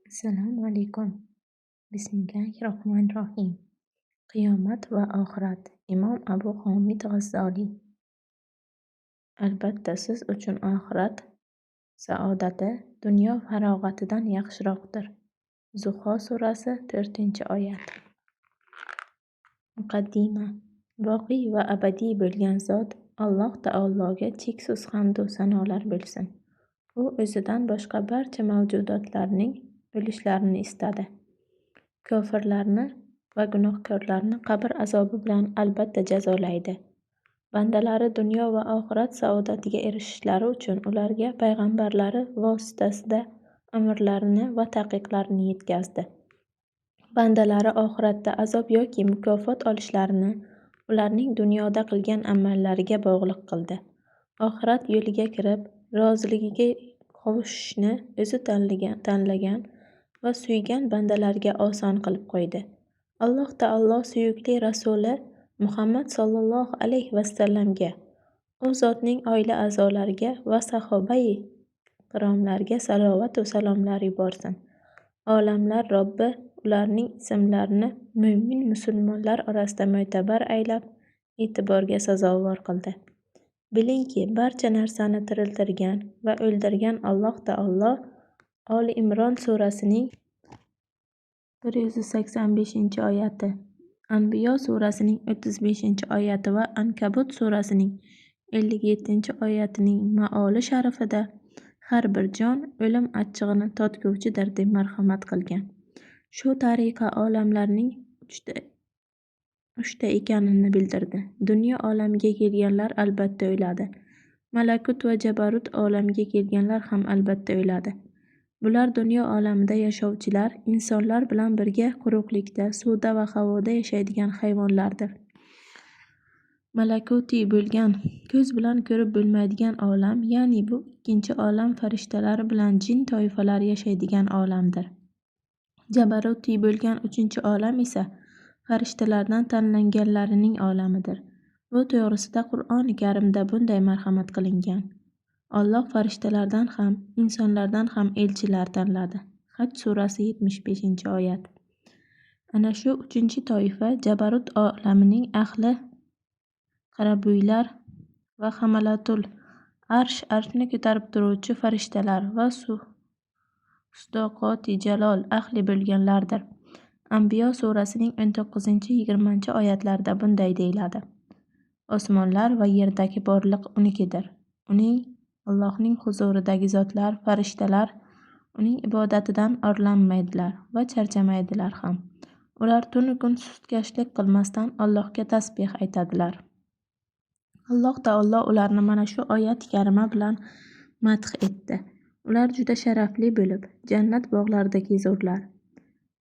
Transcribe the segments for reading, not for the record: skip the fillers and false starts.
Assalomu alaykum. Bismillahirrohmanirrohim. Qiyomat va oxirat. Imom Abu Homid G'azzoliy. Albatta, siz uchun oxirat saodati dunyo farog'atidan yaxshiroqdir. Zuho surasi, 4-oyat. Muqaddima. Boqiy va abadiy bo'lgan zot Alloh taologa cheksiz hamdu sanolar bo'lsin. U o'zidan boshqa barcha mavjudotlarning o'lishlarini istadi. Kofirlarni va gunohkorlarni qabr azobi bilan albatta jazolaydi. Bandalari dunyo va oxirat saodatiga erishishlari uchun ularga payg'ambarlari vositasida amrlarini va taqiqlarini yetkazdi. Bandalari oxiratda azob yoki mukofot olishlarini ularning dunyoda qilgan amallariga bog'liq qildi. Oxirat yo'liga kirib, roziligiga qovushishni o'zi tanlagan va suygan bandalarga oson qilib qo'ydi. Alloh taolo suyukli rasuli Muhammad sollallohu alayhi vasallamga, u zotning oila a'zolariga va sahobai kiromlarga salovatu salomlar yuborsin. Olamlar Robbi ularning ismlarini mo'min-musulmonlar orasida mo'tabar aylab, e'tiborga sazovor qildi. Bilingki, barcha narsani tiriltirgan va o'ldirgan Alloh taolo Oli Imron surasining 185-oyati, Anbiyo surasining 35-oyati va Ankabut surasining 57-oyatining maoli sharifida har bir jon o'lim achchig'ini totguvchidir deb marhamat qilgan. Shu tariqa olamlarning uchta ekanini bildirdi. Dunyo olamiga kelganlar albatta o'ladi. Malakut va jabarut olamiga kelganlar ham albatta o'ladi. Bular dunyo olamida yashovchilar, insonlar bilan birga quruqlikda, suvda va havoda yashaydigan hayvonlardir. Malakutiy bo'lgan, ko'z bilan ko'rib bo'lmaydigan olam, ya'ni bu ikkinchi olam farishtalari bilan jin toifalari yashaydigan olamdir. Jabarutiy bo'lgan uchinchi olam esa farishtalardan tanlanganlarining olamidir. Bu to'g'risida Qur'oni Karimda bunday marhamat qilingan: Alloh farishtalardan ham, insonlardan ham elchilar tanladi. Haj surasi 75-oyat. Ana shu uchinchi toifa Jabarut olamining ahli qarabuylar va hamalatul arsh arshni ko'tarib turuvchi farishtalar va sudoqoti jalol ahli bo'lganlardir. Anbiyo surasining 19-20-oyatlarida bunday deyiladi: Osmonlar va yerdagi borliq unikidir. Uning Allohning huzuridagi zotlar, farishtalar uning ibodatidan orlanmaydilar va charchamaydilar ham. Ular tunu kun sustkashlik qilmasdan Allohga tasbeh aytadilar. Alloh taolo ularni mana shu oyati karima bilan madh etdi. Ular juda sharafli bo'lib, jannat bog'larida kezurlar.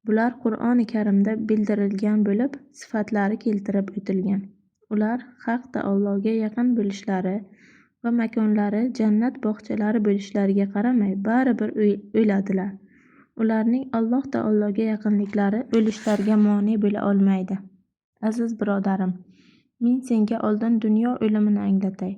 Bular Qur'oni Karimda bildirilgan bo'lib, sifatlari keltirib o'tilgan. Ular Haq taologa yaqin bo'lishlari va makonlari jannat bog'chalari bo'lishlariga qaramay, baribir o'ladilar. Ularning Alloh taologa yaqinliklari o'lishlariga mone bo'la olmaydi. Aziz birodarim, men senga oldin dunyo o'limini anglatay.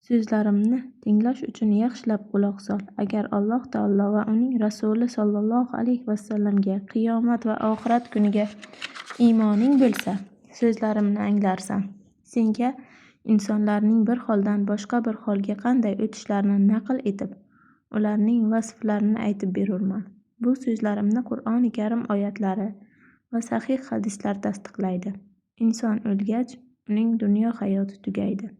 So'zlarimni tinglash uchun yaxshilab quloq sol. Agar Alloh taolo va uning rasuli sollallohu alayhi vasallamga, qiyomat va oxirat kuniga iymoning bo'lsa, so'zlarimni anglarsan. Senga insonlarning bir holdan boshqa bir holga qanday o'tishlarini naql etib, ularning vasflarini aytib berurman. Bu so'zlarimni Qur'oni Karim oyatlari va sahih hadislar tasdiqlaydi. Inson o'lgach, uning dunyo hayoti tugaydi.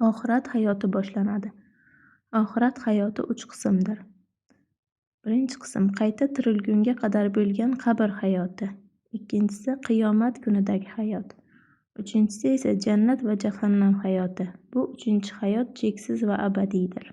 Oxirat hayoti boshlanadi. Oxirat hayoti uch qismdir. Birinchi qism qayta tirilgunga qadar bo'lgan qabr hayoti. Ikkinchisi qiyomat kunidagi hayot. Uchinchisi esa jannat va jahannam hayoti. Bu uchinchi hayot cheksiz va abadiydir.